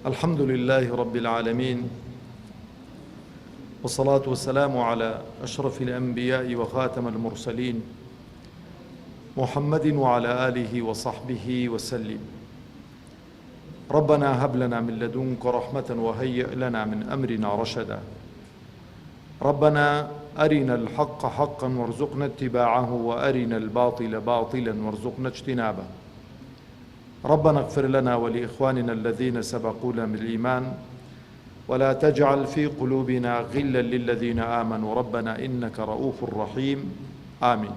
الحمد لله رب العالمين والصلاة والسلام على أشرف الأنبياء وخاتم المرسلين محمد وعلى آله وصحبه وسلم ربنا هب لنا من لدنك رحمة وهيئ لنا من أمرنا رشدا ربنا أرنا الحق حقا وارزقنا اتباعه وأرنا الباطل باطلا وارزقنا اجتنابه ربنا اغفر لنا ولإخواننا الذين سبقونا بالإيمان ولا تجعل في قلوبنا غلا للذين آمنوا ربنا إنك رؤوف رحيم آمين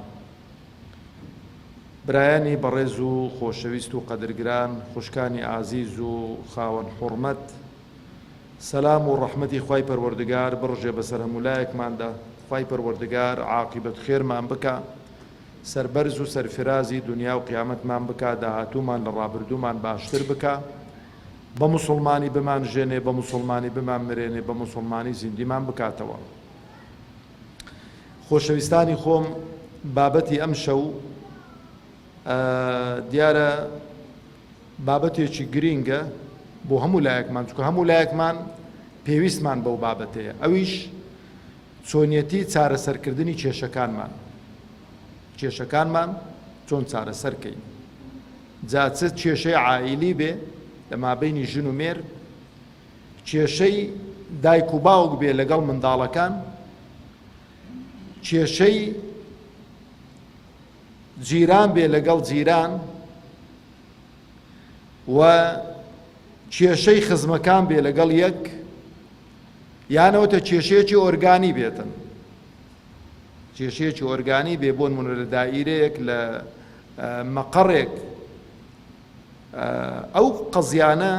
برایانی بەڕێز و خۆشەویست و قەدرگران، خوشکانی ئازیز و خاوەن حوڕمەت، سەلام و ڕەحمەتی خوای پەروەردگار بڕژێ بەسەر هەموو لایەکماندا، خوای پەروەردگار عاقیبەت خێرمان بکا، سەربەرز و سەرفرازی دونیا و قیامەتمان بکا، داهاتوومان لە ڕابردوومان باشتر بکا، بە موسوڵمانی بمانژێنێ، بە موسوڵمانی بمانمرێنێ، بە موسوڵمانی زیندیمان بکاتەوە. خۆشەویستانی خۆم بابەتی ئەمشەو دیارە بابەتێکی گرینگە بۆ هەموو لایەکمان چونکە هەموو لایەکمان پێویستمان بەو بابەتەیە ئەویش چۆنیەتی چارەسەرکردنی کێشەکانمان کێشەکانمان چۆن چارەسەرکەین جا چ کێشەی عائیلی بێ لە مابینی ژن و مێر کێشەی دایک و باوک بێ لەگەڵ منداڵەکان، کێشەی جیران بێ لەگەڵ جیران و کێشەی خزمەکان بێ لەگەڵ یەک یانەوەتە کێشەیەکی ئۆرگانی بێتن کێشەیەکی ئۆرگانی بێ بۆن منە لە دائیرەیەک لە مەقەڕێک ئەو قەزیانە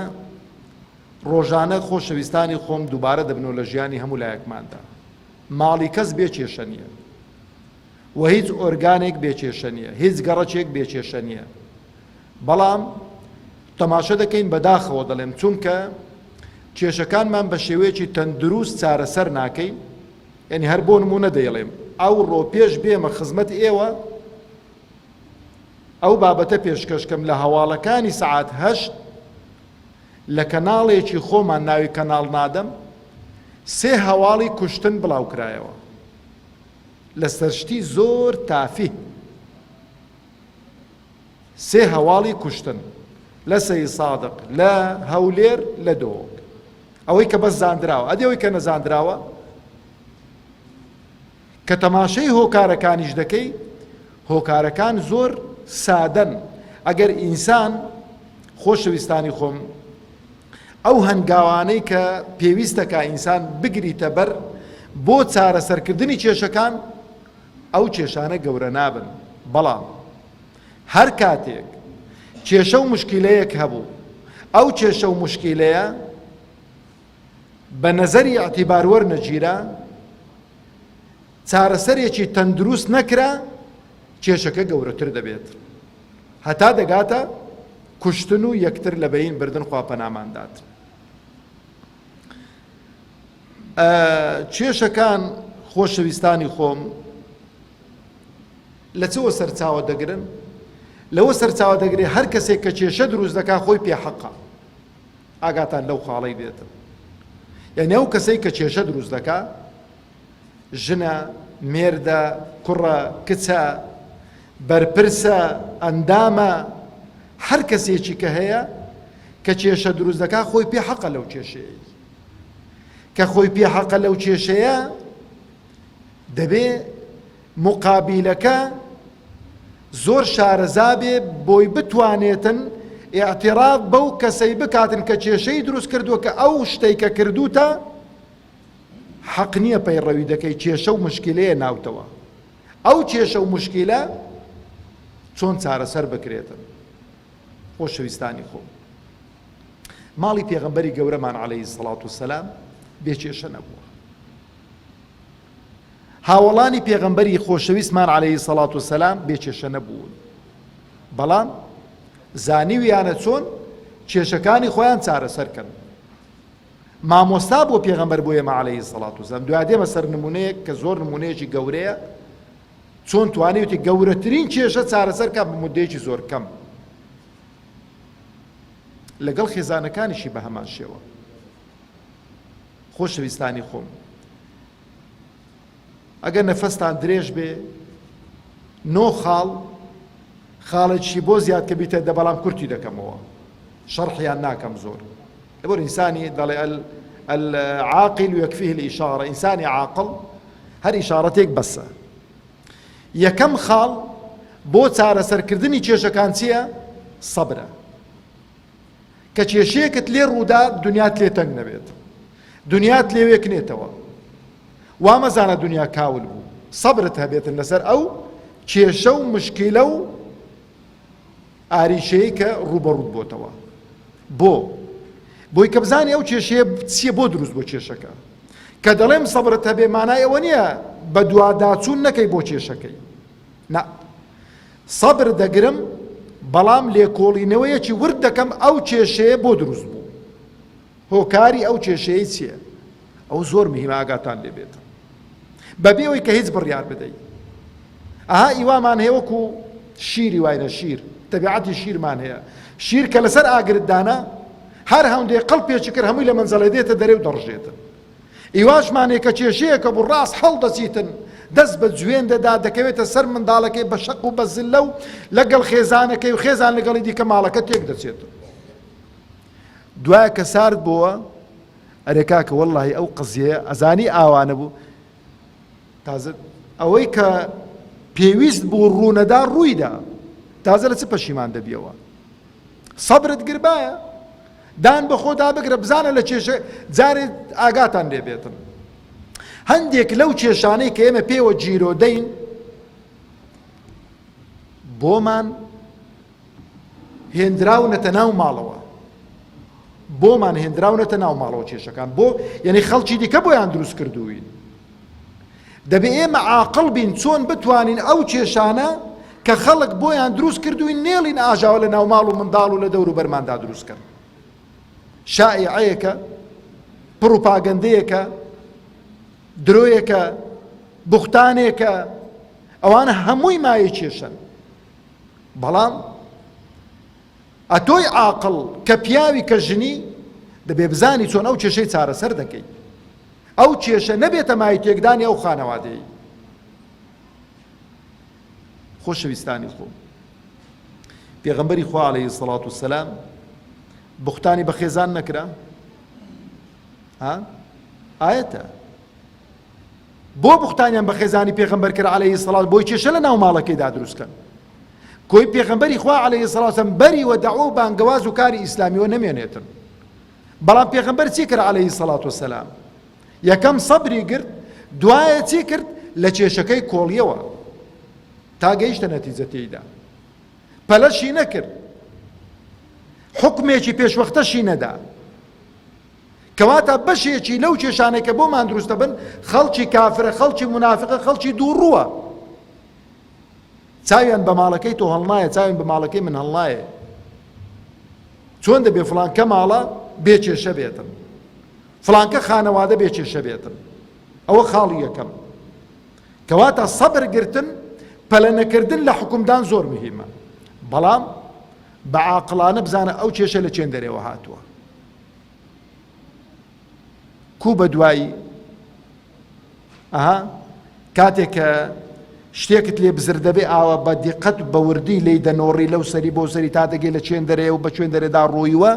ڕۆژانە خۆشەویستانی خۆم دووبارە دەبنەوە لە ژیانی هەموو لایەکماندا. ماڵی کەس بێ کێشە نییە و هیچ ئۆرگانێک بێ کێشە نییە، هیچ گەڕەکێک بێ کێشە نییە. بەڵام تەماشە دەکەین بەداخەوە دەڵێم چونکە کێشەکانمان بە شێوەیەکی تەندروست چارەسەر ناکەین یعنی هەر بۆ نمونە دەیڵێم ئەو ڕۆ پێش بێمە خزمەت ئێوە ئەو بابەتە پێشکەش کەم لە هەواڵەکانی سەعات هەشت لە کەناڵێکی خۆمان ناوی کەناڵ نادەم سێ هەواڵی کوشتن بڵاوکرایەوە لەسەر شتی زۆر تافیه سێ هەواڵی کوشتن لە سەی سادق لە هەولێر لە دۆک ئەوەی کە بەس زاندراوە ئەدی ئەوەی کە نەزاندراوە کە تەماشەی هۆکارەکانیش دەکەی هۆکارەکان زۆر سادەن ئەگەر ئینسان خۆشەویستانی خۆم ئەو هەنگاوانەی کە پێویستەکە ئینسان بگریتە بەر بۆ چارەسەرکردنی کێشەکان ئەو کێشانە گەورە نابن بەڵام هەر کاتێک کێشە و مشکلەیەک هەبوو ئەو کێشە و مشکلەیە بە نەزەری ئیعتیبار وەرنەگیرا، چارەسەرێکی تەندروست نەکرا، کێشەکە گەورەتر دەبێت هەتا دەگاتە کوشتن و یەکتر لە بەین بردن خوا پەنامان دات. کێشەکان خۆشەویستانی خۆم لە چەوە سەرچاوە دەگرن؟ لەوە سەرچاوە دەگرێت هەر کەسێک کە کێشە دروست دەکا خۆی پێحەقە ئاگاتان لەو خاڵەی بێتن یعنی ئەو کەسەی کە کێشە دروست دەکا ژنە مێردە کوڕە کچە بەرپرسە ئەندامە هەر کەسێکی کە هەیە کە کێشە دروست دەکا خۆی پێ حەقە لەو کێشەیە کە خۆی پێ حەقە لەو کێشەیە دەبێ موقابیلەکە زۆر شارەزا بێ بۆی بتوانێتن ئیعتراف بەو کەسەی بکاتن کە کێشەی دروست کردووە کە ئەو شتەی کە کردوتە حەق نییە پەیڕەوی دەکەی کێشە و مشکلەیە ناوتەوە ئەو کێشە و مشکلە چۆن چارەسەر بکرێتن خۆشەویستانی خۆم ماڵی پێغەمبەری گەورەمان عەلەیهی سەڵات و سەلام بێ کێشە نەبووە هاوەڵانی پێغەمبەری خۆشەویستمان عەلەیهی سەڵات و سەلام بێ کێشە نەبوون بەڵام زانیویانە چۆن کێشەکانی خۆیان چارەسەر کەن مامۆستا بۆ پێغەمبەر بۆ ئێمە عەلەیهی سەڵات و سەلام دوای دێمە سەر نمونەیەک کە زۆر نمونەیەکی گەورەیە چۆن توانیوتی گەورەترین کێشە چارەسەر کە بە مدەیەکی زۆر کەم. لەگەڵ خێزانەکانیشی بە هەمان شێوە. خۆشەویستانی خۆم ئەگەر نەفەستان درێژ بێ نۆ خاڵ خاڵێکی بۆ زیاد کە بیتە دە بەڵام کورتی دەکەمەوە شەرحیان ناکەم زۆر لەبەر ئینسانی دەڵێ العاقل يكفيه الإشارة ئینسانی عاقڵ هەر ئیشارەتێک بەسە یەکەم خاڵ بۆ چارەسەرکردنی کێشەکان چییە؟ سەبرە. کە کێشەیەکت لێ ڕوودا دنیات لێ تەنگ نەبێت. دنیات لێ وێکنێتەوە. وا مەزانە دنیا کاول بوو. سەبرت هەبێتن لەسەر ئەو کێشە و مشکیلە و ئاریشەیە کە ڕووبەڕووت بۆتەوە. بۆ؟ بۆی کە بزانی ئەو کێشەیە چییە بۆ دروست بۆ کێشەکە. کە دەڵێم سەبرت هەبێ مانای ئەوە نییە بەدواداچوون نەکەی بۆ کێشەکەی. نا. سەبر دەگرم بەڵام لێکۆڵینەوەیەکی ورد دەکەم ئەو کێشەیە بۆ دروست بوو. هۆکاری ئەو کێشەیە چییە؟ ئەو زۆر مهمە ئاگاتان لێ بێت. بەبێ ئەوەی کە هیچ بڕیار بدەی. ئەها ئیوامان هەیە وەکو شیری واینە شیر، تەبیعەتی شیرمان هەیە. شیر کە لەسەر ئاگرت دانا هەر هەندێ قڵپێکی کرد هەمووی لە مەنزەڵێ دێتە دەرێ و دەڕژێتن. ئیواشمان هەیە کە کێشەیەکە بوو ڕاست هەڵدەچیتن دەست بە جوێن دەدا دەکەوێتە سەر منداڵەکەی بە شەق و بە زلە و لەگەڵ خێزانەکەی و خێزان لەگەڵی دیکە ماڵەکە تێک دەچێت. دوایە کە سارد بۆوە ئەرێ کاکە وەڵڵاهی ئەو قزیەیە ئەزانی ئاوانە بوو تازە ئەوەی کە پێویست بوو ڕوونەدا ڕوویدا تازە لە چ پەشیمان دەبیەوە سەبرت گربایە دان بە خۆدا بگرە بزانە لە کێشە جارێ ئاگاتان لێ بێتن هەندێک لەو کێشانەی کە ئێمە پێوە گیرۆدەین بۆمان هێندراونەتە ناو ماڵەوە بۆمان هێندراونەتە ناو ماڵەوە کێشەکان بۆ یعنی خەڵکی دیکە بۆیان دروست کردووین دەبێ ئێمە عاقڵ بین چۆن بتوانین ئەو کێشانە کە خەڵک بۆیان دروست کردوین نێڵین ئاژاوە لە ناو ماڵ و منداڵ و لە دەور و بەرماندا دروست کەن شائعەیەکە پڕوپاگەندەیەکە درۆیەکە بوختانێکە ئەوانە هەمووی مایە کێشەن بەڵام ئەتۆی عاقڵ کە پیاوی کە ژنی دەبێ بزانی چۆن ئەو کێشەی چارەسەر دەکەی ئەو کێشە نەبێتە مای تێکدانی ئەو خانەوادەی خۆشەویستانی خۆم پێغەمبەری خوا عەلەیهی سەڵات و سەلام بوختانی بە خێزان نەکرا ها ئاەتە بۆ بوختانیان بە خێزانی پێغەمبەر کرد عەلەیهی سەڵات بۆی کێشە لە ناو ماڵەکەیدا دروست کەن کۆی پێغەمبەری خوا عەلەیهی سەڵات وسلام بەری وە دەعوە و بانگەواز و کاری ئیسلامیەوە نەمێنێتن بەڵام پێغەمبەر چی کرد عەلەیهی سەڵات وسلام یەکەم سەبری گرت دوایە چی کرد لە کێشەکەی کۆڵیەوە تا گەیشتە نەتیجە تێیدا پەلەشی نەکرد حکمێکی پێشوەختەشی نەدا کەواتە بەشێکی لەو کێشانەی کە بۆمان دروست دەبن خەڵکی کافرە خەڵکی مونافقە خەڵکی دووڕووە چاویان بە ماڵەکەی تۆ هەڵنایە چاویان بە ماڵەکەی من هەڵنایە چۆن دەبێ فڵانکە ماڵە بێ کێشە بێتن فڵانکە خانەوادە بێ کێشە بێتن ئەوە خاڵی یەکەم کەواتە سەبر گرتن پەلە نەکردن لە حکومدان زۆر مهمە بەڵام بە عاقڵانە بزانە ئەو کێشە لە چێن دەرێوە هاتووە کو بە دوایی ئەها کاتێک کە شتێکت لێ بزر دەبێ ئاوە بە دیقەت بە وردی لی دەنۆڕی لەو سەری بۆ سەری تا دەگەی لە چێن دەرێ و بە کوێن دەرێدا ڕۆیوە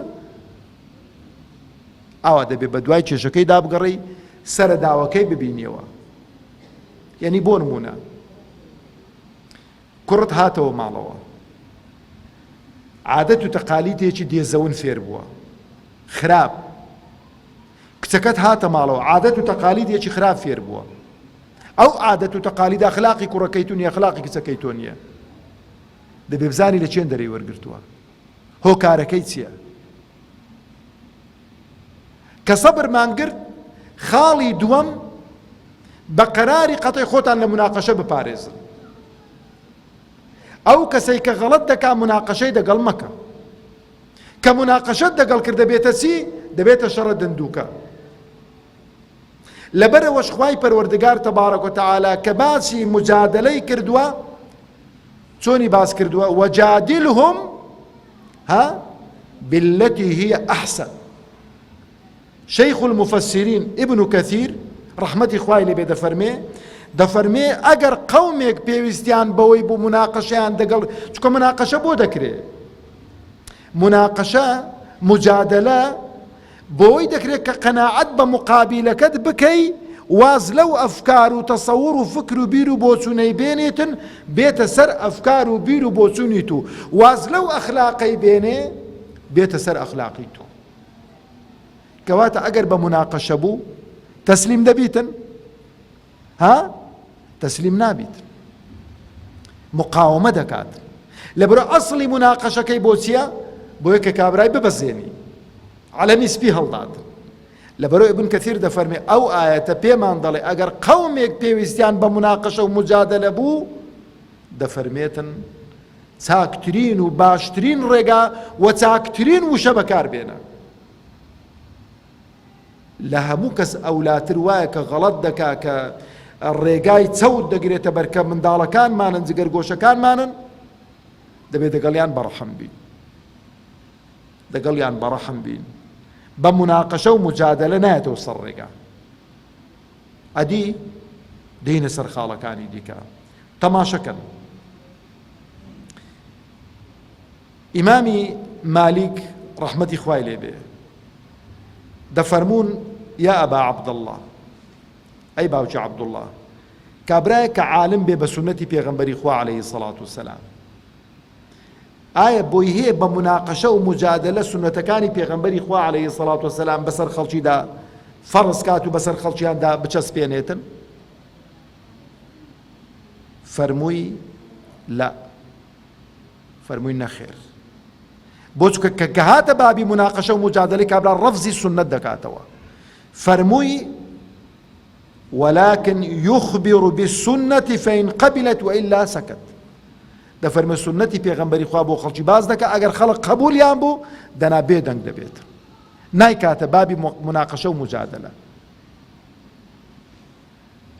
ئاوا دەبێ بە دوای کێشەکەی دابگەڕی سەرە داوەکەی ببینیەوە یعنی بۆ نمونە کوڕت هاتەوە ماڵەوە عادەت و تەقالیدێکی دێزەون فێر بووە خراپ کچەکەت هاتە ماڵەوە عادەت و تەقالیدێکی خراپ فێر بووە ئەو عادەت و تەقالیدا خلاقی کوڕەکەی تو نیە خلاقی کچەکەی تۆ نییە دەبێ بزانی لە چێن دەرەی وەرگتووە هۆکارەکەی چییە کە سەبرمان گرت خاڵی دووەم بە قەراری قەتەی خۆتان لە مناقەشە بپارێزن ئەو کەسەی کە غەڵەت دەکا مناقەشەی دەگەڵ مەکە کە مناقەشەت دەگەڵ کرد دەبێتە چی دەبێتە شەڕە دندوکە لەبەرەوەش خوای پەروەردگار تبارک و تعالی کە باسی مجادلەی کردووە چۆنی باس کردووە وجادلهم ها؟ بالتي هي احسن. شیخ المفسرین ابن کثیر ڕەحمەتی خوای لێ بێ دەفەرمێ دەفەرمێ ئەگەر قەومێک پێویستیان بەوەی بوو مناقەشەیان دەگەڵ چکە مناقەشە بۆ دەکرێ مناقەشە مجادلە بۆی دەکرێت کە قەناعەت بە مقابلەکەت بکەی واز لەو ئەفکار و تەسەور و فکر و بیر و بۆچوونەی بێنێتن بێتە سەر ئەفکار و بیر و بۆچوونی تو واز لەو ئەخلاقەی بێنێ بێتە سەر ئەخلاقی تو کەواتە ئەگەر بە مناقەشە بوو تەسلیم دەبیتن ها تەسلیم نابیت مقاومە دەکات لەبەرە ئەسڵی مناقەشەکەی بۆ چییە بۆیە کە کابرای ببەزێنی عەلەمی سپی هەڵدات لەبەرەوە ابن کەثیر دەفەرمێ ئەو ئاەتە پێمان دەڵێ ئەگەر قەومێک پێویستیان بە مناقەشە و مجادلە بوو دەفەرمێتن چاکترین و باشترین ڕێگا و چاکترین وشە بەکار بێنە. لە هەموو کەس ئەولاتر وایە کە غەڵەت دەکا کە ڕێگای چەوت دەگرێتە بەر کە منداڵەکانمانن جگەرگۆشەکانمانن دەبێت دەگەڵیان بەڕەحم بین دەگەڵیان بەڕەحم بین بە مناقەشە و مجادلە نایەتەوە سەر ڕێگا ئەدی دێینە سەر خاڵەکانی دیکە تەماشەکەن ئیمامی مالیک ڕەحمەتی خوای لێ بێ دەفەرموون یا ئەبا عەبدەڵڵا ئەی باوکی عەبدوڵڵا کابرایە کە عالم بێ بە سوننەتی پێغەمبەری خوا عەلەیهی سەڵات و سەلام ئایا بۆی هەیە بە مناقەشە و مجادلە سوننەتەکانی پێغەمبەری خوا عەلەیهی سەڵات و سەلام بەسەر خەڵکیدا فەرز کات و بەسەر خەڵکیاندا بچەسپێنێتن فەرمووی لا فەرمووی نەخێر بۆ چکە کە گەهاتە بابی مناقەشە و مجادلەی کابرا ڕەفزی سنت دەکاتەوە فەرمووی ولكن يخبر بالسنة فإن قبلت وإلا سكت دەفەرمێ سنەتی پێغەمبەری خوا بۆ خەڵکی باس دەکا ئەگەر خەڵک قەبولیان بوو دەنا بێ دەنگ دەبێت نایکاتە بابی مناقەشە و مجادلە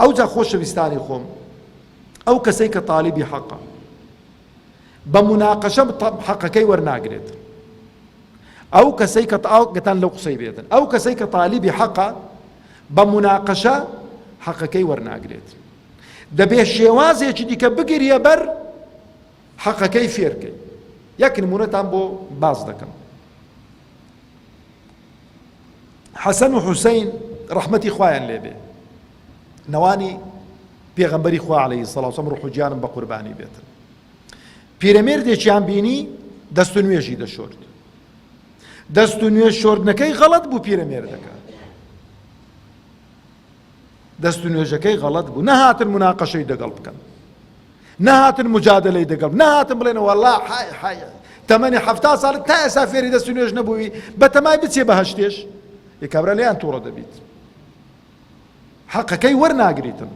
ئەوجا خۆشەویستانی خۆم ئەو کەسەی کە تالیبی حەقە بە مناقەشە حەقەکەی وەرناگرێت ئەو کەسەی کە ئاوگەتان لەو قسەی بێتن ئەو کەسەی کە تالیبی حەقە بە مناقەشە حەقەکەی وەرناگرێت دەبێ شێوازێکی دیکە بگریە بەر حەقەکەی فێرکەی یەک نمونەتان بۆ باس دەکەم حەسەن و حوسین ڕەحمەتی خوایان لێبێ نەوانی پێغەمبەری خوا عەلەیهی سەڵاو سەم ڕوح و گیانم بە قوربانی بێتن پیرەمێردێکیان بینی دەست و نوێژی دەشۆرد دەست و نوێژ شۆردنەکەی غەڵەت بوو پیرەمێردەکە دەست و نوێژەکەی غەڵەت بوو نەهاتن مناقەشەی دەگەڵ بکەن نەهاتن مجادلەی دەگەڵ نەهاتن بڵێن وەڵا حای حای تەمەنی حەفتا ساڵ تا ئێستا فێری دەست و نوێژ نەبووی بەتەمای بچێ بەهەشتێش یە کابرا لێیان تووڕە دەبیت حەقەکەی وەرناگریتن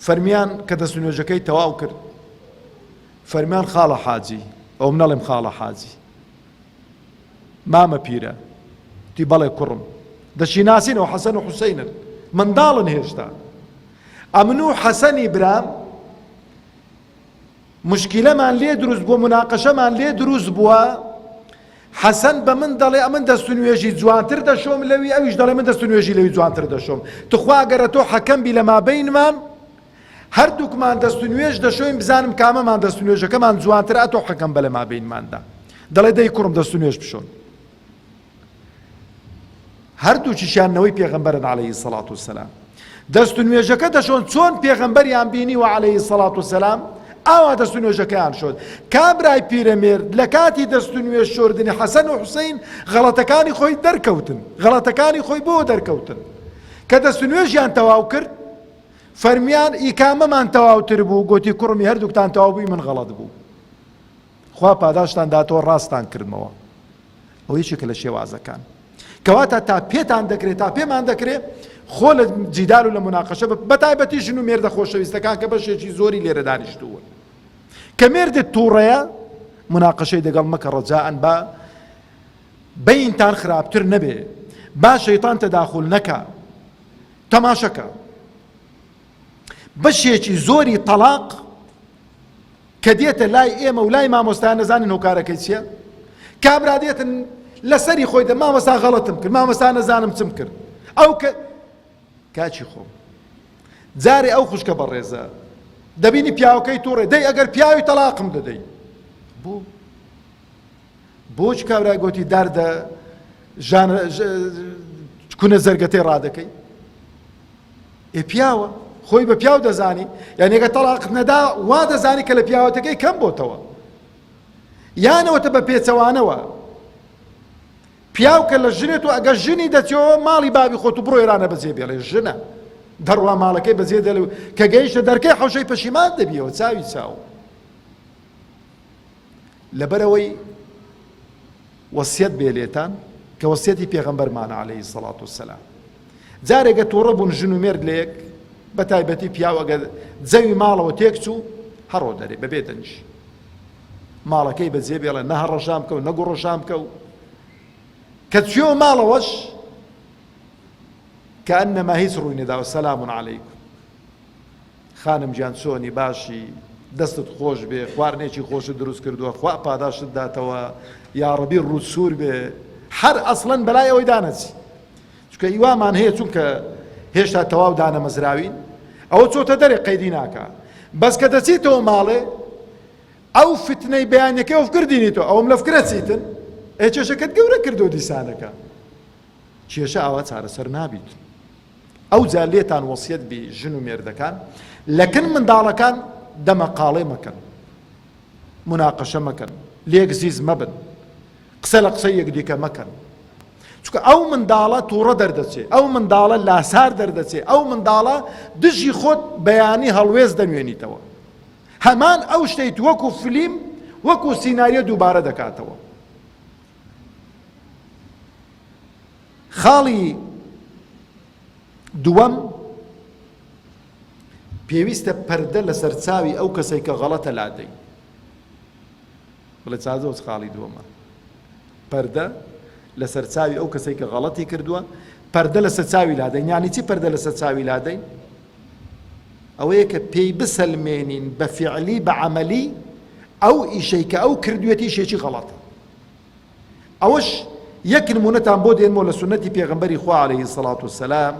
فەرمیان کە دەست و نوێژەکەی تەواو کرد فەرمیان خاڵە حاجی ئەوم نەڵێم خاڵە حاجی مامە پیرە وتی بەڵێ کوڕم دەشیناسینەوە حەسەن و حوسەینن منداڵن هێشتا ئەمن و حەسەنی برام مشکلەمان لێ دروست بووە مناقەشەمان لێ دروست بووە حەسەن بە من دەڵێ ئەمن دەست و نوێژی جوانتر دەشۆم لەوی ئەویش دەڵێ من دەست و نوێژی لەوی جوانتر دەشۆم تخوا گەرە تۆ حەکەم بی لە مابینمان هەردووکمان دەست و نوێژ دەشۆین بزانم کامەمان دەست و نوێژەکەمان جوانترە ئەتۆ حەکەم بە لە مابەینماندا دەڵێ دەی کوڕم دەست و نوێژ بشۆن هەردووکیشیان نەوەی پێغەمبەرن عەلەیهی سەڵات و سەلام دەست و نوێژەکە دەشۆن چۆن پێغەمبەریان بینیوە عەلەیهی سەڵات و سەلام ئاوا دەست و نوێژەکەیان شۆرد کابرای پیرەمێرد لە کاتی دەست و نوێژ شۆردنی حەسەن و حوسەین غەڵەتەکانی خۆی دەرکەوتن غەڵەتەکانی خۆی بۆ دەرکەوتن کە دەست و نوێژیان تەواو کرد فەرمیان ئی کامەمان تەواوتر بوو؟ گۆتی کوڕم ئی هەردووکتان تەواو بوو ئی من غەڵەت بوو. خوا پاداشتان داتەوە ڕاستتان کردمەوە. ئەوە یەکێکە لە شێوازەکان. کەواتە تا پێتان دەکرێت تا پێمان دەکرێت خۆ لە جیدال و لە مناقەشە بە تایبەتی ژن و مێردە خۆشەویستەکان کە بەشێکی زۆری لێرە دانیشتوون کە مێردت تووڕەیە مناقەشەی دەگەڵ مەکە ڕەجائەن با بینتان خراپتر نەبێ با شەیتان تەداخول نەکا تەماشەکە بەشێکی زۆری تەلاق. کە دێتە لای ئێمە و لای مامۆستا نەزانین هۆکارەکەی چییە؟ کابرا دێتن لەسەری خۆی دە مامۆستا غەڵەتم کرد مامۆستا نەزانم چم کرد ئەو کە کاچی خۆم جارێ ئەو خوشکە بەڕێزە دەبینی پیاوەکەی توڕێ دەی ئەگەر پیاوی تەلاقم دەدەی بۆ بۆچ کابرای گۆتی داردە ژان کونە زەرگەتەی ڕادەکەی ئێ پیاوە خۆی بە پیاو دەزانی یعنی ئەگەر تەڵاقت نەدا وا دەزانی کە لە پیاوەتەکەی کەم بۆتەوە یانەوەتە بە پێچەوانەوە پیاو کە لە ژنێت و ئەگەر ژنی دەچەوە ماڵی بابی خۆت و بڕۆ ئێرانە بەجێ بێڵێ ژنە دەڕوا ماڵەکەی بەجێ دەڵێ و کە گەیشتە دەرکەی حەوشەی پەشیمان دەبیەوە چاوی چاو لەبەرئەوەی وەسیەت بێ لێتان کە وەسیەتی پێغەمبەرمانە عەلەیهی سەڵات وسەلام جارێک گە توڕە بوون ژن و مێرد لە یەک بە تایبەتی پیاو ئەگەر جەوی ماڵەوە تێک چوو هەڕۆ دەرێ بەبێ دەنگی ماڵەکەی بەجێ بێڵێ نە هەڕەشان بکە و نە گوڕەشان بکە و کە چیەوە ماڵەوەش کە ئەنەما هیچ ڕووی نەداوە سەلام عەلەیکم خانم گیان چۆنی باشی دەستت خۆش بێ خواردنێکی خۆشت دروست کردووە خوا پاداشتت داتەوە یاڕەبی ڕووت سوور بێ هەر ئەسڵەن بەلای ئەوەی دانەچی چونکە ئیوامان هەیە چونکە هێشتا تەواو دانەمەزراوین ئەوە چۆتە دەرێ قەیدی ناکا بەس کە دەچیتەوە ماڵێ ئەو فتنەی بەیانەکەی ئەو فکر دینیتەوە ئەوم لە فکرە چیتن ئێ کێشەکەت گەورە کردو دیسانەکە کێشە ئاوا چارەسەر نابیت ئەوجا لێتان وەسیەت بی ژن و مێردەکان لەکن منداڵەکان دەمە قاڵێ مەکەن مناقەشە مەکەن لێک زیز مەبن قسە لە قسەی یەکدیکە مەکەن چونکە ئەو منداڵە تووڕە دەردەچێ ئەو منداڵە لاسار دەردەچێ ئەو منداڵە دژی خۆت بەیانی هەڵوێست دەنوێنیتەوە هەمان ئەو شتیت وەکو فلیم وەکو سیناریۆ دووبارە دەکاتەوە خاڵی دووەم، پێویستە پەردە لەسەر چاوی ئەو کەسەی کە غەڵەتە لادەین. بڵێ چازۆ خاڵی دووەمە. پەردە لەسەر چاوی ئەو کەسەی کە غەڵەتی کردووە پەردە لەسەر چاوی لادەین یانی چی پەردە لەسەر چاوی لادەین ئەوەیە کە پێی بسەلمێنین بە فعلی بە عملی ئەو ئیشەی کە ئەو کردوێتی شێکی غەڵەتە ئەوەش یەک نمونەتان بۆ دێنمەوە لە سوننەتی پێغەمبەری خوا عەلەیهی سەڵات وسەلام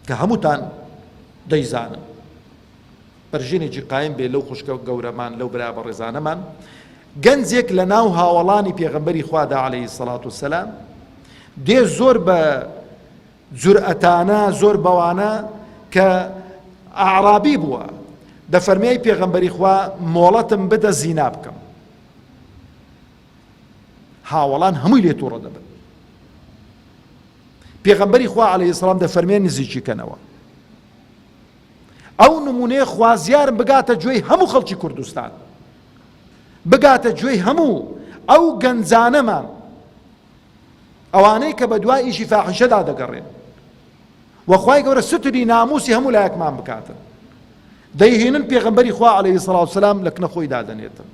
کە هەمووتان دەیزانن بەرژینێکی قایم بێ لەو خوشکە گەورەمان لەو برا بەڕێزانەمان گەنجێک لە ناو هاوەڵانی پێغەمبەری خوادا عەلەیهی سەڵات وسەلام دێ زۆر بە جورئەتانە زۆر بەوانە کە ئەعرابی بووە دەفەرمیای پێغەمبەری خوا مۆڵەتم بدە زینا بکەم هاوەڵان هەمووی لێ تووڕە دەبن پێغەمبەری خوا عەلەیهی سەلام دەفەرمێ نزیکی کەنەوە ئەو نمونەیە خوازیارم بگاتە گوێی هەموو خەڵکی کوردستان بگاتە گوێی هەموو ئەو گەنجانەمان ئەوانەی کە بە دوای ئیشی فاحیشەدا دەگەڕێن وە خوای گەورە ستری ناموسی هەموو لایەکمان بکاتن دەیهێنن پێغەمبەری خوا عەلەیهی سەڵات وسەلام لە کنە خۆی دادەنێتن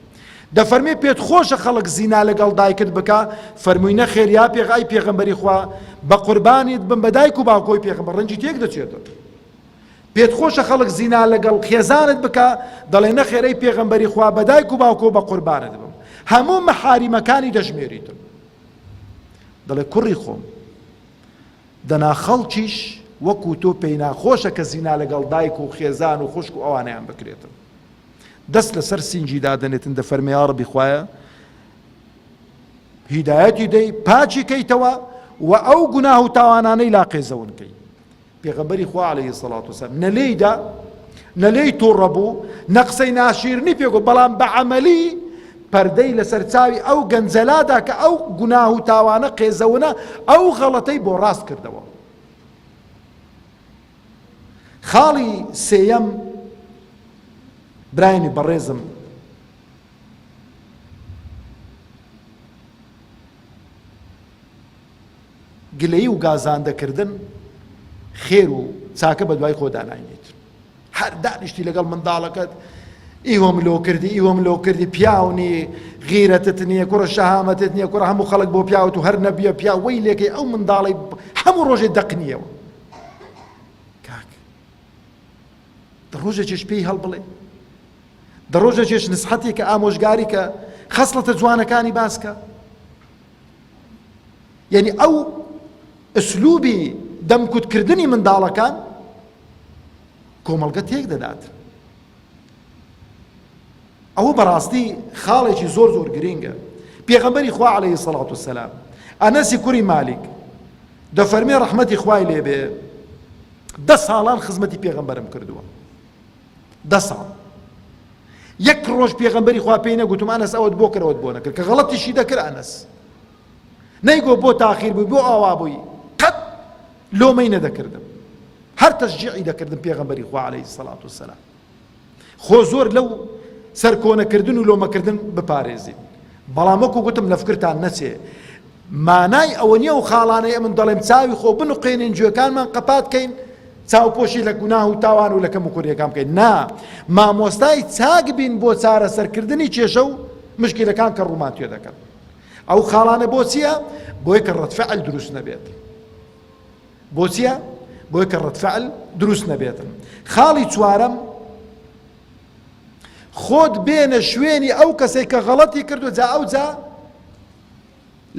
دەفەرمێ پێت خۆشە خەڵک زینا لەگەڵ دایکت بکا فەرمووی نەخێر یا پێغای پێغەمبەری خوا بە قوربانیت بم بە دایک و باوکۆی پێغەمبەر ڕەنجی تێک دەچێتن پێت خۆشە خەڵک زینا لەگەڵ خێزانت بکا دەڵێ نەخێر ئەی پێغەمبەری خوا بە دایک و باوکۆ بە قوربانت بم هەموو مەحاریمەکانی دەژمێریتن دەڵێ کوڕی خۆم دەنا خەڵکیش وەکو تۆ پێی ناخۆشە کە زینا لەگەڵ دایک و خێزان و خوشک و ئەوانەیان بکرێتن. دەست لەسەر سینگی دادەنێتن دەفەرمێ یاڕەبی خوایە هیدایەتی دەی پاکی کەیتەوە و ئەو گوناه و تاوانانەی لا قێزەون کەی. پێغەمبەری خوا عەلەیهی سەڵات وسلام نە لێی دا نە لێی تووڕە بوو نە قسەی ناشیرنی پێ گوت بەڵام بە عەمەلی پەردەی لەسەر چاوی ئەو گەنجە لادا کە ئەو گوناه و تاوانە قێزەونە ئەو غەڵەتەی بۆ ڕاست کردەوە خاڵی سێیەم برایانی بەڕێزم گلەیی و گازاندە کردن خێر و چاکە بە دوای خۆدا ناینێت هەر دانیشتی لەگەڵ منداڵەکەت ئیوەم لۆ کردی ئیوەم لۆ کردی پیاونی غیرەتت نییە کوڕە شەهامەتت نییە کوڕە هەموو خەڵک بۆ پیاوت و هەر نەبیە پیا وەی لێکەی ئەو منداڵی هەموو ڕۆژێ دەقنیەوە کاک ڕۆژێکیش پێی هەڵبڵێ. دە ڕۆژێکیش نسحەتی کە ئامۆژگاری کە خەسڵەتە جوانەکانی باس کە. یعنی ئەو ئسلوبی دەمکوتکردنی منداڵەکان کۆمەڵگە تێک دەدات. ئەوە بەڕاستی خاڵێکی زۆر زۆر گرینگە. پێغەمبەری خوا عەلەیهی سەڵات وسەلام ئەنەسی کوڕی مالیک دەفەرمێ ڕەحمەتی خوای لێبێ دە ساڵان خزمەتی پێغەمبەرم کردووە دە ساڵ یەک ڕۆژ پێغەمبەری خوا پێی نەگوتم ئەنەس ئەوەت بۆ کرد ئەوەت بۆ نەکرد کە غەڵەتیشی دەکرد ئەنەس نەیگۆ بۆ تاخیر بووی بۆ ئاوا بووی قەت لۆمەی نەدەکردم هەر تەشجیعی دەکردم پێغەمبەری خوا عەلەیهی سەڵات وسەلام خۆ زۆر لەو سەرکۆنەکردن و لۆمەکردن بپارێزین بەڵام وەکو گوتم لە فکرتان نەچێ مانای ئەوە نییە و خاڵانەی ئەمن دەڵێم چاوی خۆ بنوقێنین گوێکانمان قەپات کەین چاوپۆشی لە گوناه و تاوان و لە کەم و کوریەکان بکەین نا مامۆستای چاک بین بۆ چارەسەرکردنی کێشە و مشکلەکان کە ڕوومان توێ دەکەن ئەو خاڵانە بۆ چییە بۆیە کە ڕەتفعل دروست نەبێت بۆ چییە بۆیە کە ڕەتفعل دروست نەبێتن خاڵی چوارەم خۆت بێنە شوێنی ئەو کەسێک کە غەڵەتی کردو جا ئەو جا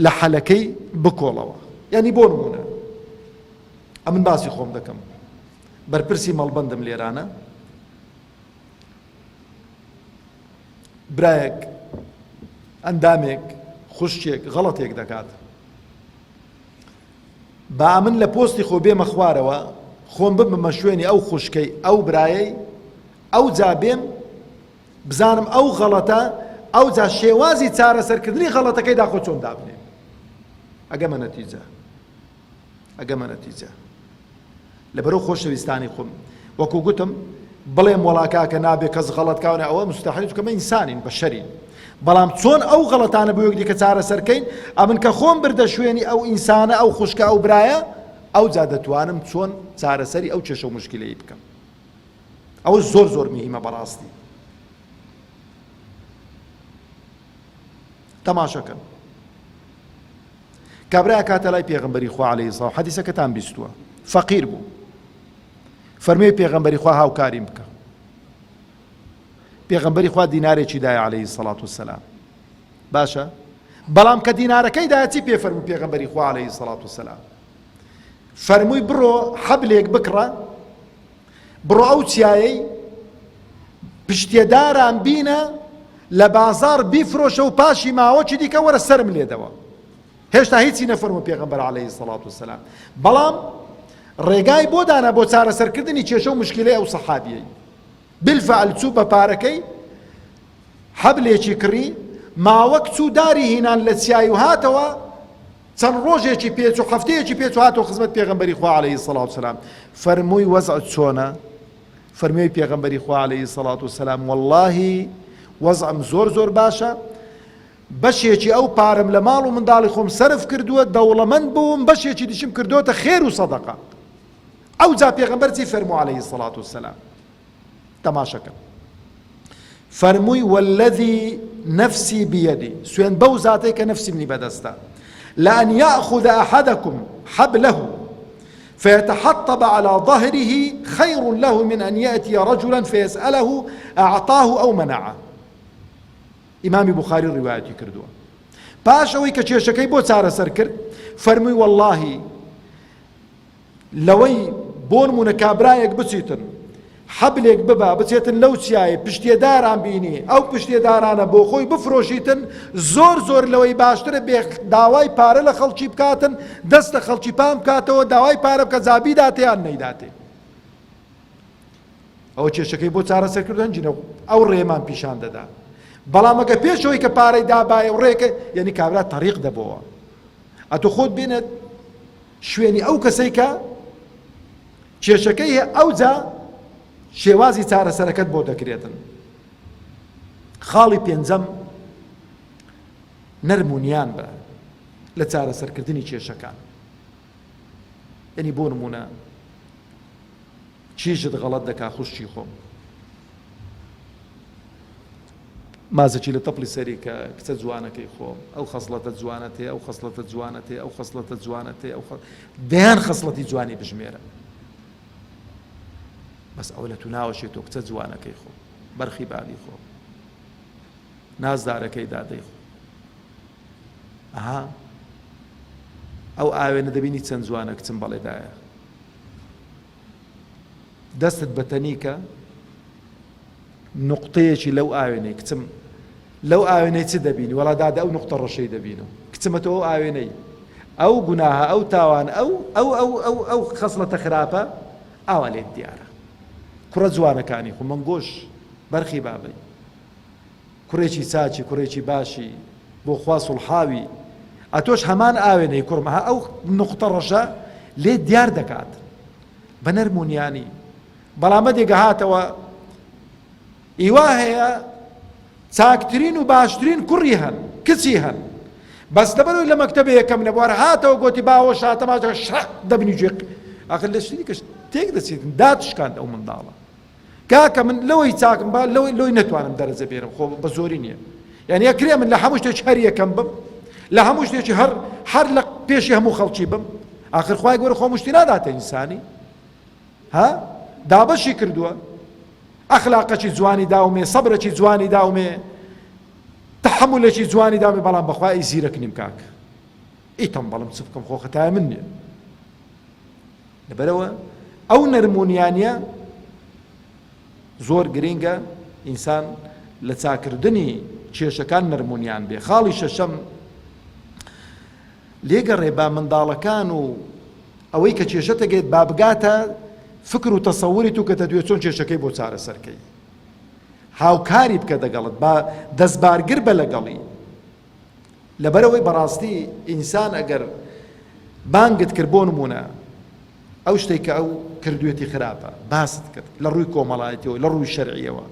لە حەلەکەی بکۆڵەوە یعنی بۆ نمونە ئەمن باسی خۆم دەکەم بەرپرسی مەڵبەندم لێرانە برایەک ئەندامێک خوشکێک غەڵەتێک دەکات با من لە پۆستی خۆ بێمە خوارەوە خۆم ببمە شوێنی ئەو خوشکەی ئەو برایەی ئەو جا بێم بزانم ئەو غەڵەتە ئەوجا شێوازی چارەسەرکردنی غەڵەتەکەی داخۆ چۆن دابنێم ئەگەمە نەتیجە ئەگەمە نەتیجە لەبەرو خۆشەویستانی خۆم وەکو گوتم بڵێم وەڵا کاکە نابێ کەس غەڵەت کاونە ئەوە مستحیل چونکە مە ئینسانین بەشەرین بەڵام چۆن ئەو غەڵەتانە بۆ یەک دیکە چارەسەرکەین ئەمن کە خۆم بردە شوێنی ئەو ئینسانە ئەو خوشکە ئەو برایە ئەوجا دەتوانم چۆن چارەسەری ئەو کێشە و مشکلەی بکەم ئەوە زۆر زۆر مهمە بەڕاستی تەماشەکەن کابرا کاتە لای پێغەمبەری خوا عەلەیهی سڵاو حەدیسەکەتان بیستووە فەقیر بوو فەرمووی پێغەمبەری خوا هاوکاریم بکە پێغەمبەری خوا دینارێکی دایە عەلەیهی سەڵات وسەلام باشە بەڵام کە دینارەکەی دایە چی پێ فەرموو پێغەمبەری خوا عەلەیهی سەڵات وسەلام فەرمووی بڕۆ حەبلێک بکڕە بڕۆ ئەو چیایەی پشتێداران بینە لە بازاڕ بیفرۆشە و پاشی ماوەکی دیکە وەرە سەرم لێدەوە. هێشتا هیچی نەفەرموو پێغەمبەر عەلەیهی سەڵات وسەلام بەڵام ڕێگای بۆ دانا بۆ چارەسەرکردنی کێشە و مشکلەی ئەو سەحابیەی بالفعل چوو بە پارەکەی حەبلێکی کڕی ماوەک چوو داری هینان لە چیای و هاتەوە چەند ڕۆژێکی پێچوو هەفتەیەکی پێچوو هاتەوە خزمەت پێغەمبەری خوا عەلەیهی سەڵات وسەلام فەرمووی وەزعت چۆنە فەرمووی پێغەمبەری خوا عەلەیهی سەڵات وسەلام وەڵڵاهی وەزعم زۆر زۆر باشە بەشێکی ئەو پارەم لە ماڵ و منداڵی خۆم سەرف کردووە دەوڵەمەند بووم بەشێکی دیشم کردۆتە خێر و سەدەقە ئەوجا پێغەمبەر چی فەرموو عەلەیهی سەڵات وسەلام تەماشەکە فەرمووی والذی نفسی بیدی سوێن بەو زاتەی کە نفسی منی بەدەستە لأن يأخذ أحدكم حبله فيتحطب على ظهره خير له من أن يأتي رجلا فيسأله أعطاه أو منعه ئیمامی بوخاری ڕیوایەتی کردووە پاش ئەوەی کە کێشەکەی بۆ چارەسەر کرد فەرمووی وەڵڵاهی لەوەی بۆنمونە کابرایەک بچیتن حەبلێک ببا بچێتن لەو چیایە پشتێداران بینی ئەو پشتێدارانە بۆ خۆی بفرۆشیتن زۆر زۆر لەوەی باشترە بێ داوای پارە لە خەڵکی بکاتن دەست لە خەڵکی پان بکاتەوە داوای پارە بکە جا بیداتێ یان نەیداتێ ئەوە کێشەکەی بۆ چارەسەر کردو هەنجینە ئەو ڕێمان پیشان دەدا بەڵام ئەگە پێشەوەی کە پارەی دابایە و ڕێکە یعنی کابرا تەریق دەبەوە ئەتۆ خۆت بێنێت شوێنی ئەو کەسەی کە کێشەکەی هەیە ئەوجا شێوازی چارەسەرەکەت بۆ دەکرێتن خاڵی پێنجەم نەرم و نیان بە لە چارەسەرکردنی کێشەکان یعنی بۆ نمونە چیشت غەڵەت دەکا خوشکی خۆم مازەکی لە تەپڵی سەری کە کچە جوانەکەی خۆم ئەو خەسڵەتە جوانەت هەیە ئەو خەسڵەتە جوانەت هەیە ئەو خەسڵەتە جوانەت هەیە ئەو دەیان خەسڵەتی جوانی بژمێرە بەس ئەوە لە تو ناوەشێت تۆ کچە جوانەکەی خۆم بەرخی بابی خۆم. نازدارەکەی دادەی خۆ ئەها ئەو ئاوێنە دەبینی چەند جوانە کچم بەڵێ دایە دەستت بە تەنیکە نقطەیەکی لەو ئاوێنەی کچم لەو ئاوێنەی چ دەبینی وەڵا دادە ئەو نقطە ڕەشەی دەبینم کچمە تۆ ئەو ئاوێنەی ئەو گوناهە ئەو تاوان ئەو ئەو ئەو ئەو ئەو خەسڵەتە خراپە ئاوا لێت دیارە کوڕە جوانەکانی خۆ مەنگۆش بەرخی بابەی کوڕێکی چاکی کوڕێکی باشی بۆ خوا سوڵحاوی ئەتۆش هەمان ئاوێنەی کوڕم ها ئەو نقطە ڕەشە لێت دیار دەکات بە نەرم و نیانی بەڵام مەدێگە هاتەوە ئیوا هەیە چاکترین و باشترین کوڕی هەن کچی هەن بەس لەبەرەوەی لە مەکتەبە یەکەم نەبوو هەر هاتەوە گۆتی باوە شاتەماجە شەق دەبنی گوێ ئاخر لە شتێکی کەش تێک دەچێت داد شکاند ئەو منداڵە کاکە من لەوەی چاکم با لەوەی لۆی نەتوانم دەرەجە بێنم خۆ بە زۆری نییە یعنی ئەکرێ من لە هەموو شتێکی هەر یەکەم بم لە هەموو شتێکی هەر هەر لە پێشی هەموو خەڵکی بم ئاخر خوای گەورە خۆ مشتی ناداتە ئینسانی ها دابەشی کردووە ئەخلاقەکی جوانی داومێ سەبرەکی جوانی داومێ تەحەمولێکی جوانی داومێ بەڵام بەخوا ئی زیرەک نیم کاک ئی تەمبەڵم چ بکەم خۆ خەتای من نییە لەبەرەوە ئەو نەرمونیانە زۆر گرینگە ئینسان لە چاکردنی کێشەکان نەرمونیان بێ خاڵی شەشەم لێگەڕێ با منداڵەکان و ئەوەی کە کێشە تەگێت با بگاتە فکر و تەسەوری تو کە دەدوێت چۆن کێشەکەی بۆ چارەسەرکەی هاوکاری بکە دەگەڵت با دەستبارگر بە لەگەڵی لەبەرئەوەی بەڕاستی ئینسان ئەگەر بانگت کرد بۆ نمونە ئەو شتێک کە ئەو کردوێتی خراپە باست کرد لە ڕووی کۆمەڵایەتیەوە لە ڕووی شەرعیەوە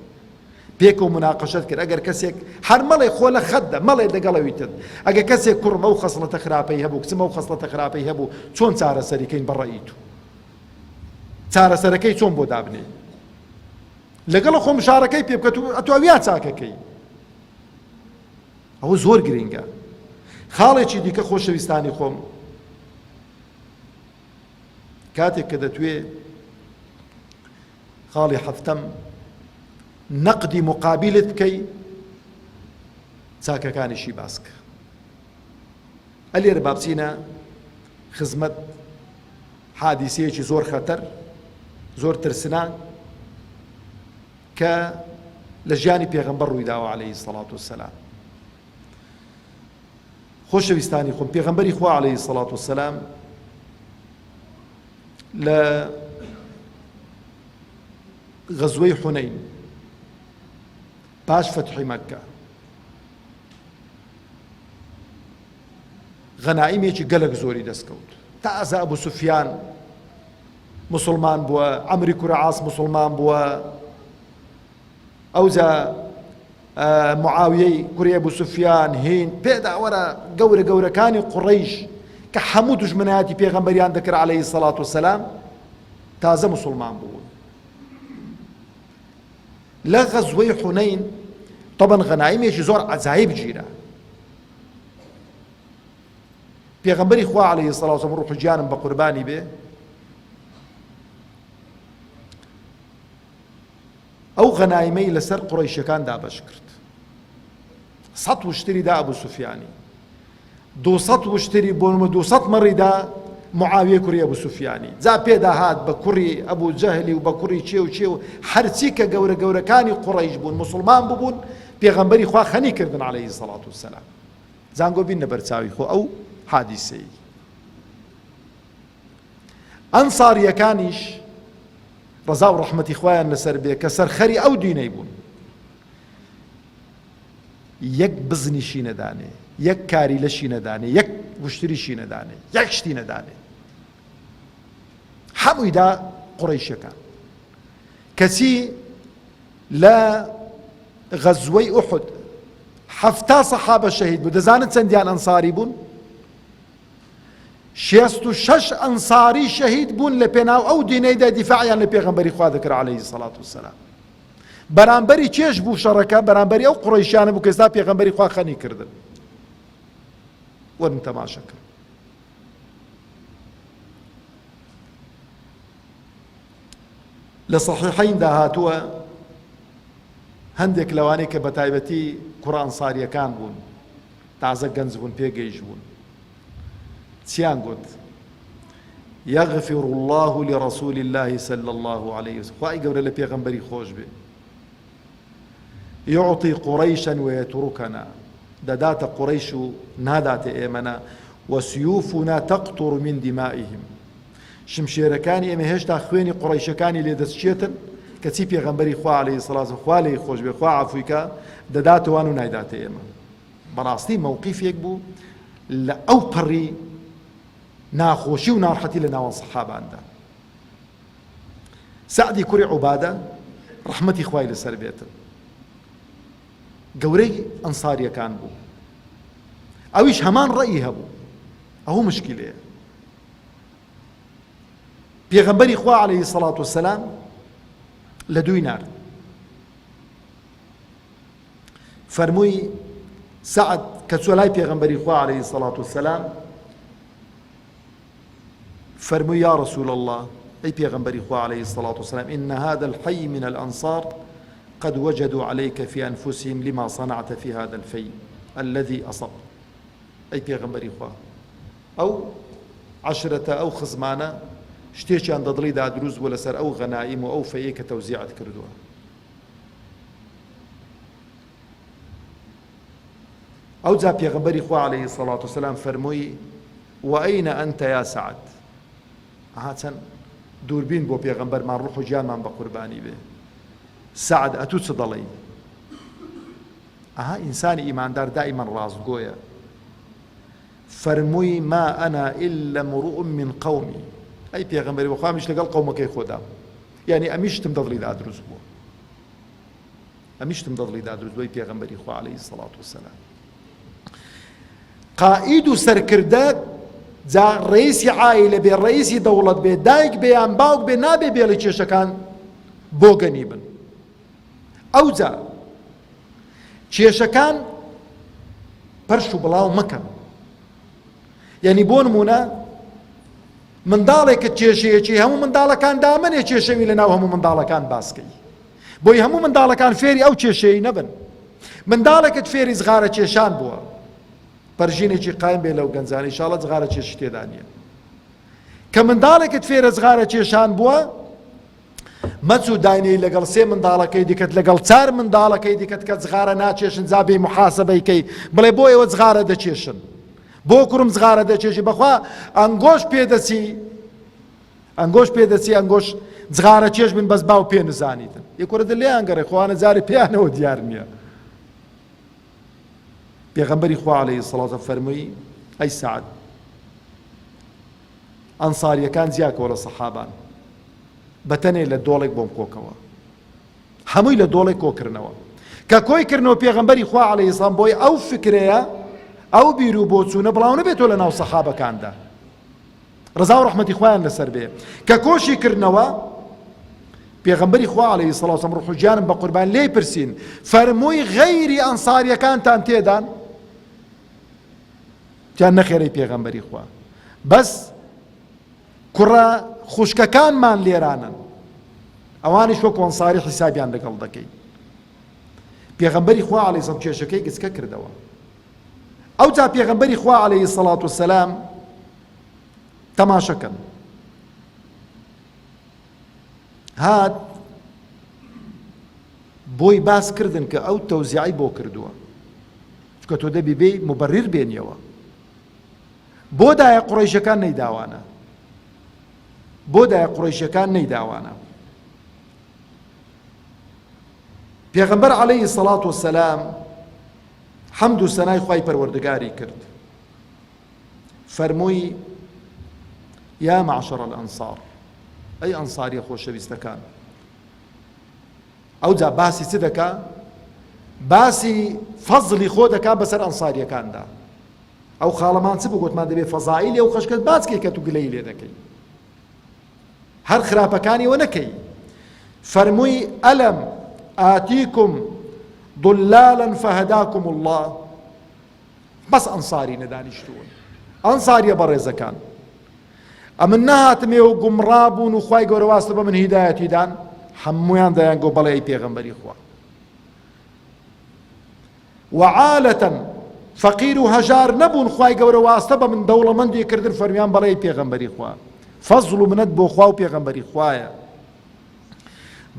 پێکەوە مناقەشەت کرد ئەگەر کەسێک هەر مەڵێ خۆ لە خەتدە مەڵێ دەگەڵەوی تر ئەگەر کەسێک کوڕم ئەو خەسڵەتە خراپەی هەبوو کچم ئەو خەسڵەتە خراپەی هەبوو چۆن چارەسەریکەین بە ڕەئی تو چارەسەرەکەی چۆن بۆ دابنێ لەگەڵ خۆ مشارەکەی پێ بکەت و ئەتۆ ئەویا چاکەکەی ئەوە زۆر گرینگە. خاڵێکی دیکە خۆشەویستانی خۆم کاتێک کە دەتوێ خاڵی هەفتەم نەقدی مقابلت بکەی چاکەکانیشی باسکە ئەلێرە بابچینە خزمەت حادیسەیەکی زۆر خەتەر زۆر ترسناک کە لە ژیانی پێغەمبەر ڕوویداوە عەلەیهی سەڵات وسەلام. خۆشەویستانی خۆم پێغەمبەری خوا عەلەیهی سەڵات وسەلام لە غەزوەی حونەین پاش فەتحی مەککە غەنائیمێکی گەلک زۆری دەستکەوت تازە ئەبوو سوفیان موسڵمان بووە، عەمری کوڕی عاس موسڵمان بووە، ئەوجا معاویەی کوڕی ئەبو سوفیان هین پێدا وەرە گەورە گەورەکانی قوڕەیش کە هەموو دوژمنایەتی پێغەمبەریان دەکرد عەلەیهی سەڵات وسەلام تازە موسڵمان بوون لە غەزوەی حونەین طبعا غەنایمێکی زۆر عەجایب گیرا پێغەمبەری خوا عەلەیهی سڵاو وسلام ڕوح و گیانم بە قوربانی بێ ئەو غەنایمەی لەسەر قوڕەیشەکان دابەش کرد سەد وشتری دا ئەبوو سوفیانی دوسەد وشتری بۆ نمە دوسەد مەڕی دا معاویە کوڕی ئەبوو سوفیانی جا پێدا هات بە کوڕی ئەبوو جەهلی و بە کوڕی چێ و چێ و هەرچی کە گەورە گەورەکانی قوڕەیش بوون مسلمان ببوون پێغەمبەری خوا خەنی کردن عەلەیهی سەڵات وسەلام زانگۆ بینە بەرچاوی خۆ ئەو حادیسەی ئەنساریەکانیش ڕەزا و ڕەحمەتی خوایان لەسەر بێ کە سەرخەری ئەو دینەی بوون یەک بزنیشی نەدانێ یەک کاری لەشی نەدانێ یەک وشتریشی نەدانێ یەک شتی نەدانێ هەموویدا قڕیشەکان کەچی لە غەزوەی ئوحد حەفتا سەحابە شەهید بوو دەزانن چەندیان ئەنساری بوون؟ 66 ئەنساری شەهید بوون لە پێناو ئەو دینەیدا دیفاعیان لە پێغەمبەری خوا دەکرد عەلەیهی سەڵات وسەلام بەرامبەری چێش بوو شەڕەکە بەرامبەری ئەو قوڕەیشیانە بوو کە ئێستا پێغەمبەری خوا خەنی کردن وەرن تەماشا کرد لە صحیحیندا هاتووە. هەندێک لەوانەی کە بەتایبەتی کوڕە ئەنساریەکان بوون تازە گەنج بوون پێگەیش بوون چیان گوت یغفر الله لرسول الله صلى الله عليه وسلم خوای گەورە لە پێغەمبەری خۆش بێ یعطی قریشا ویترکنا دەداتە قوڕەیش و ناداتە ئێمەنا وسیوفنا تقطر من دمائهم شمشێرەکانی ئێمە هێشتا خوێنی قوڕەیشەکانی لێ دەچێتن کەچی پێغەمبەری خوا عەلەیهی سڵات خوا لێی خۆش بێ خوا عەفوی کا دەداتە وان و نایداتە ئێمە بەڕاستی مەوقیفێک بوو لە ئەو پەڕی ناخۆشی و ناڕحەتی لە ناوان سەحاباندا سەعدی کوڕی عوبادە ڕەحمەتی خوای لەسەر بێتن گەورەی ئەنساریەکان بوو ئەویش هەمان ڕەئی هەبوو ئەو مشکلەیە پێغەمبەری خوا عەلەیهی سەڵات وسەلام لە دووی نارد فەرمووی سەعد کە چوە لای پێغەمبەری خوا عەلەیهی سەڵات وسەلام فەرمووی یا رسول اللە ئەی پێغەمبەری خوا علیە الصلوة والسلام ان هذا الحی من الانصار قد وجدوا عليك في انفسهم لما صنعت في هذا الفی الذي اصبت ئەی پێغەمبەری خوا ئەو عەشرەتە ئەو خزمانە شتێکیان دەدڵیدا دروست بوو لەسەر ئەو غەنائیم و ئەو فەیەی کە تەوزیعت کردووە ئەوجا پێغەمبەری خوا علیە الصلوة والسلام فەرمووی وأین انت یا سعد ئەها چەند دووربین بۆ پێغەمبەرمان ڕوح و گیانمان بە قوربانی بێ سعد ئەتوو چ دەڵێی ئەها ئینسانی ئیماندار دائیمەن ڕاستگۆیە فەرمووی ما أنا إلا امرؤ من قومي ئەی پێغەمبەری بەخوا منیش لەگەڵ قەومەکەی خۆدام یعنی ئەمیشتم دەدڵیدا دروست بووە ئەمیشتم دەدڵیدا دروست بووە پێغەمبەری خوا عەلەیهی سەڵات وسەلام قائید و سەرکردە جا ڕئیسی عائیلە بێ ڕئیسی دەوڵەت بێ دایک بێ یان باوک بێ نابێ بێڵی کێشەکان بۆگەنی بن ئەوجا کێشەکان پەرش و بڵاو مەکەن یعنی بۆ نمونە منداڵێکت کێشەیەکی هەموو منداڵەکان دامەنێ کێشەوی لە ناو هەموو منداڵەکان باسکەی بۆی هەموو منداڵەکان فێری ئەو کێشەی نەبن منداڵێکت فێری جغارە کێشان بووە پەرژینێکی قایم بێ لەو گەنجانە ئیشاڵە جغارە کێشی تێدا نییە کە منداڵێکت فێرە جغارە کێشان بووە مەچوو داینەی لەگەڵ سێ منداڵەکەی دیکەت لەگەڵ چار منداڵەکەی دیکەت کە جغارە ناچێشن جا بێ محاسبەی کەی بڵێ بۆ ئێوە جغارە دەچێشن بۆ کوڕم جغارە دەچێشی بەخوا ئەنگۆش پێدەچی ئەنگۆش پێدەچی ئەنگۆش جغارە چێش بن بەس باو پێ نزانیتن یە کوڕە دە لێیان گەڕێ خۆوانە جارێ پێیانەوە دیار نییە پێغەمبەری خوا عەلەیهی سڵات فەرمووی ئەی سعد ئەنساریەکان جیاکەوە لە سەحابان بەتەنێ لە دۆڵێک بۆم کۆکەوە هەمووی لە دۆڵێک کۆکردنەوە کە کۆی کردنەوە پێغەمبەری خوا عەلەیهی سڵام بۆی ئەو فکرەیە ئەو بیر و بۆچوونە بڵاو نەبێتەوە لە ناو سەحابەکاندا ڕەزا و ڕەحمەتی خوایان لەسەر بێ کە کۆشی کردنەوە پێغەمبەری خوا عەلەیهی سڵاو سەم ڕوح و گیانم بە قوربان لێی پرسین فەرمووی غەیری ئەنساریەکانتان تێدان تیان نەخێرەی پێغەمبەری خوا بەس کوڕە خوشکەکانمان لێرانن ئەوانیش وەک ئەنساری حیسابیان لەگەڵ دەکەین پێغەمبەری خوا عەلەیهی سڵام کێشەکەی گچکە کردەوە ئەوجا پێغەمبەری خوا عەلەیهی سەڵات وسەلام تەماشەکەن هات بۆی باس کردن کە ئەو تەوزیعی بۆ کردووە چکە تۆ دەبی بێی مبرر بێنیەوە بۆ دایە قوڕەیشەکان نەیداوانە بۆ دایە قوڕەیشەکان نەیداوانە پێغەمبەر عەلەیهی سەڵات وسەلام حەمد و سەنای خوای پەروەردگاری کرد فەرمووی یا معشر الانصار ئەی ئەنصاریە خۆشەویستەکان ئەوجا باسی چ دەکا باسی فەزلی خۆ دەکا بەسەر ئەنساریەکاندا ئەو خاڵەمان چ بوو گوتمان دەبێ فەزائیلی ئەو خەشکەت باس کەی کە تو گلەیی لێ دەکەی هەر خراپەکانیەوە نەکەی فەرمووی ئەلم ئاتیکم ضلالا فهداکم الله بەس ئەنساری نەدانیشتوون ئەنساریە بەڕێزەکان ئەمن نەهاتم ئێوە گومڕا بوون و خوای گەورە واستە بە من هیدایەتی دان هەموویان دەیان گۆ بەڵێ ئەی پێغەمبەری خوا. وعالة فەقیر و هەژار نەبوون خوای گەورە واستە بە من دەوڵەمەندی کردن فەرمیان بەڵێ پێغەمبەری خوا فەزڵ و منەت بۆ خوا و پێغەمبەری خوایە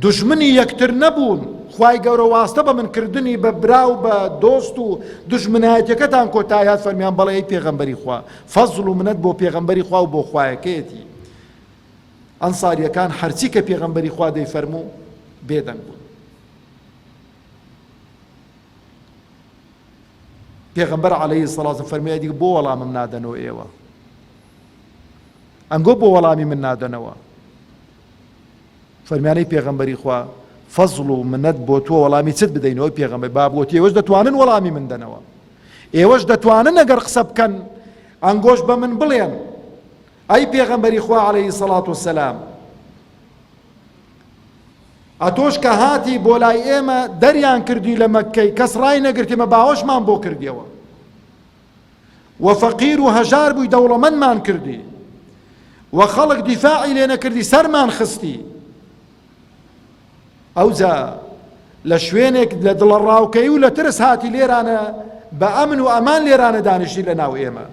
دوژمنی یەکتر نەبوون خوای گەورە واستە بە من کردنی بە برا و بە دۆست و دوژمنایەتەکەتان کۆتایات فەرمیان بەڵێ ئەی پێغەمبەری خوا فەزڵ و منەت بۆ پێغەمبەری خوا و بۆ خوایەکەیەتی ئەنساریەکان هەرچی کە پێغەمبەری خوا دەیفەرموو بێدەنگ بوون پێغەمبەر عەلەیهی سەڵات فەرمی ئەدی بۆ وەڵامم نادەنەوە ئێوە ئەنگۆ بۆ وەڵامی من نادەنەوە فەرمیانەی پێغەمبەری خوا فەزڵ و منەت بۆ تۆ وەڵامی چت بدەینەوە پێغەمبەر با بۆ ئێوەش دەتوانن وەڵامی من دەنەوە ئێوەش دەتوانن ئەگەر قسە بکەن ئەنگۆش بە من بڵێن ئەی پێغەمبەری خوا عەلەیهی سەڵات وسەلام ئەتۆش کە هاتی بۆ لای ئێمە دەریان کردی لە مەککەی کەس ڕای نەگرتی مە باوەشمان بۆ کردیەوە و فەقیر و هەژار بووی دەوڵەمەندمان کردی و خەڵک دیفاعی لێ نەکردی سەرمان خستی ئەوجا لە شوێنێک لە دڵە ڕاوکەی و لە ترس هاتی لێرانە بە ئەمن و ئەمان لێرانە دانیشتی لە ناو ئێمە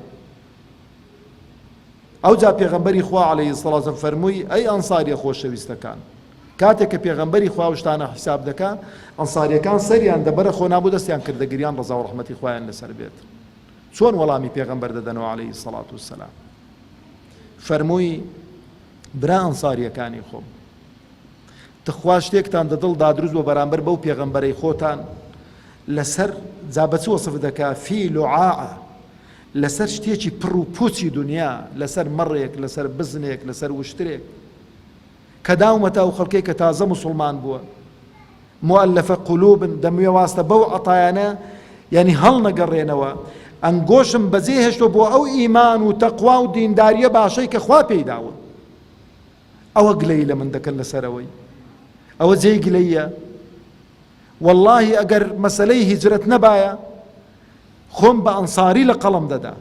ئەوجا پێغەمبەری خوا علیە الصلوة والسلام فەرمووی، ئەی ئەنساریە خۆشەویستەکان، کاتێک کە پێغەمبەری خوا ئەو شتانە حیساب دەکا، ئەنساریەکان سەریان دەبەرە خۆ نابوو دەستیان کردە گریان ڕەزا و ڕەحمەتی خوایان لەسەر بێت. چۆن وەڵامی پێغەمبەر دەدەنەوە علیە الصلوة والسلام؟ فەرمووی، برا ئەنساریەکانی خۆم، تخوا شتێکتان دە دڵدا دروست بۆ بەرامبەر بەو پێغەمبەرەی خۆتان لەسەر جا بە چ وەسف دەکا فی لعاعە لەسەر شتێکی پڕ و پوچی دونیا، لەسەر مەڕێک، لەسەر بزنێک، لەسەر وشترێک، کە داومەتە ئەو خەڵکەی کە تازە موسڵمان بووە، مؤلفە قلوبن، دەموێ واستە بەو عەتایانە یانی هەڵنەگەڕێنەوە، ئەنگۆشم بەجێ هێشتوە بۆ ئەو ئیمان و تەقوا و دینداریە باشەی کە خوا پێی داون. ئەوە گلەیی لە من دەکەن لەسەرەوەی ئەوە جێی گلەییە؟ وەڵاهی ئەگەر مەسەلەی هیجرەت نەبایە خۆم بە ئەنساری لە قەڵەم دەدا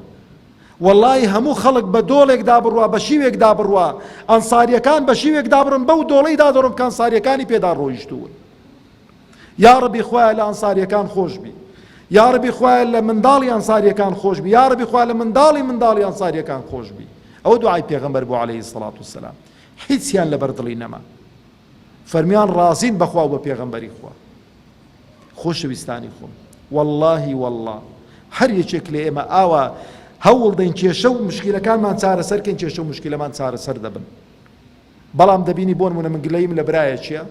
وەڵی هەموو خەڵک بە دۆڵێکدا بڕوا بە شیوێکدا بڕوا ئەنساریەکان بە شیوێکدا بڕن بەو دۆڵەیدا دەڕۆم کە ئەنساریەکانی پێدا ڕۆیشتوون یاڕەبی خوایە لە ئەنساریەکان خۆشبی یاڕەبی خوایە لە منداڵی ئەنساریەکان خۆشبی یاڕەبی خوایە لە منداڵی منداڵی ئەنساریەکان خۆشبی ئەوە دوعای پێغەمبەر بوو عەلەیهی سەڵات وسەلام هیچیان لەبەر دڵی نەما فەرمیان ڕازین بەخوا و بە پێغەمبەری خوا خۆشەویستانی خۆم واللهی والله هەر یەکێک لە ئێمە ئاوا هەوڵ دەین کێشە و مشکلەکانمان چارەسەرکەین کێشە و مشکلەمان چارەسەر دەبن بەڵام دەبینی بۆن منە من گلەیم لە برایەکیە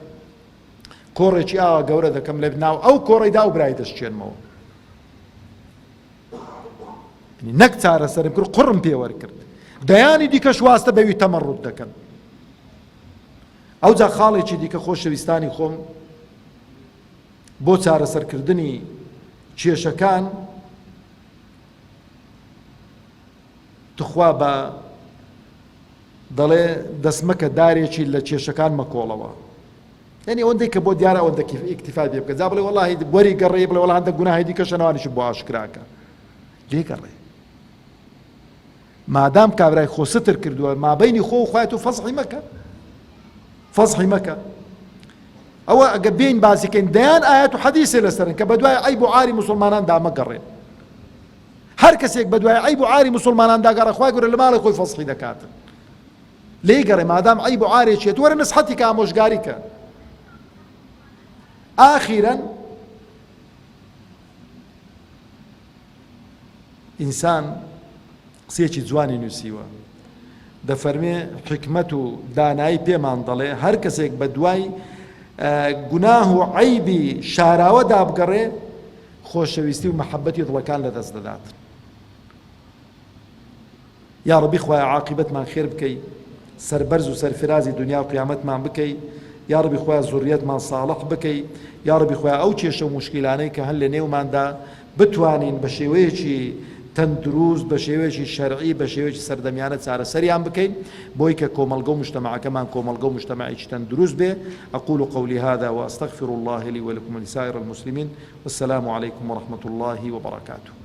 کۆڕێکی ئاوا گەورە دەکەم لە ناو ئەو کۆڕیدا و برای دەشکێنمەوە نەک چارەسەرم کرد قڕم پێوەرکرد دەیانی دیکەش واستە بەوی تەمەڕوت دەکەن ئەوجا خاڵێکی دیکە خۆشەویستانی خۆم بۆ چارەسەرکردنی کێشەکان تخوا بە دەڵێ دەست مەکە دارێکی لە کێشەکان مەکۆڵەوە یعنی ئەوەندەی کە بۆ دیارە ئەوەندە ئیکتیفا پێ بکە جا بڵێ وەڵاهی وەری گەڕێ بڵێ وەڵا هەندە گوناهی دیکەشە نەوانیشم بۆ ئاشکراکە لێ گەڕێ مادام کابرای خۆ ستر کردووە مابینی خۆ و خوایەت و فەزحی مەکە فەزحی مەکە ئەوە ئەگە بین بازیکەین دەیان ئاەت و حەدیسێ لەسەرن کە بەدوای عیب و عاری مسلمانان دامەگەڕێن هەر کەسێک بەدوای عیب و عاری مسلمانان داگەڕە خوای گەورە لە ماڵی خۆی فەزحی دەکات لێی گەڕێ مادام عیب و عارێکیەت وەرە نسحەتی کە ئامۆژگاری کە ئاخیرەن ئینسان قسەیەکی جوانی نووسیوە دەفەرمێ حکمت و دانایی پێمان دەڵێ هەر کەسێک بە دوای گوناه و عیبی شاراوە دابگەڕێ خۆشەویستی و مەحەبەتی دڵەکان لەدەست دەدات یاڕەبی خوایە عاقیبەتمان خێر بکەی سەربەرز و سەرفرازی دنیا و قیامەتمان بکەی یاڕەبی خوایە زوڕیەتمان ساڵح بکەی یاڕەبی خوایە ئەو کێشە و موشکیلانەی کە هەن لە نێوماندا بتوانین بە شێوەیەکی تەندروست بە شێوەیەکی شەرعی بە شێوەیەکی سەردەمیانە چارەسەریان بکەین بۆی کە کۆمەڵگە و مجتەمەعەکەمان کۆمەڵگە و مجتەمەعێکی تەندروست بێ أقول قولي هذا وأستغفر الله لي ولكم ولسائر المسلمين والسلام عليكم ورحمة الله وبركاته.